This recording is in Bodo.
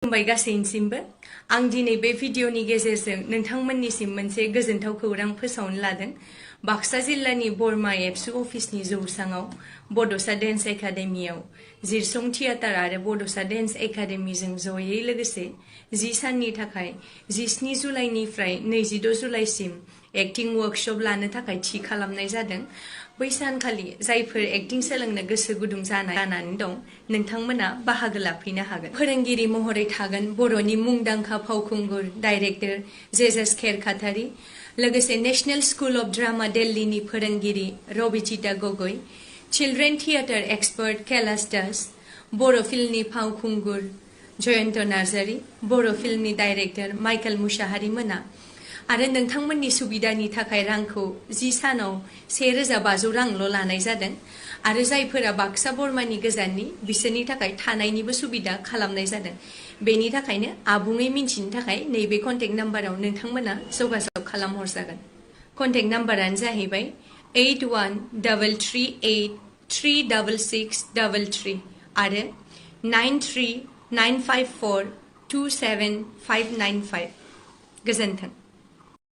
खुलुमबाय गासैनिसिमबो आं दिनै बे भिडिअनि गेजेरजों नोंथांमोननिसिम मोनसे गोजोनथाव खौरां फोसावनो लादों। बाक्सा जिल्लानि बरमा एबसु अफिसनि जौसाङाव बड'सा डेन्स एकाडेमियाव जिरसं थियेटार आरो बड'सा डेन्स एकाडेमिजों जयै लोगोसे 10 साननि थाखाय 17 जुलाइनिफ्राय 22 जुलाइसिम एक्टिं वर्कशप लानो थाखाय थि खालामनाय जादों। बै सानखालि जायफोर एक्टिं सोलोंनो गोसो गुदुं जानानै दं नोंथांमोना बाहागो लाफैनो हागोन। फोरोंगिरि महरै थागोन बर'नि मुंदांखा फावखुंगुर डाइरेक्टर जेजास खाथारि, लोगोसे नेशनेल स्कुल अफ ड्रामा दिल्लीनि फोरोंगिरि Rabichita Gogoi, children theatre expert Kailash Das, बर' फिल्मनि फावखुंगुर जयन्त नार्जारी, बर' फिल्मनि डाइरेक्टर माइकेल मुसाहारि मोना आरो नोंथांमोननि सुबिदानि थाखाय रांखौ 10 सानाव 1500 रांल' लानाय जादों आरो जायफोरा बाक्सा बरमानि गोजाननि बिसोरनि थाखाय थानायनिबो सुबिदा खालामनाय जादों। बेनि थाखायनो आबुङै मिन्थिनो थाखाय नैबे कन्टेक्ट नाम्बाराव नोंथांमोना जगाजग खालामहरजागोन। कन्टेक्ट नाम्बारानो जाहैबाय 8133836633 आरो 9395427595। गोजोन्थों।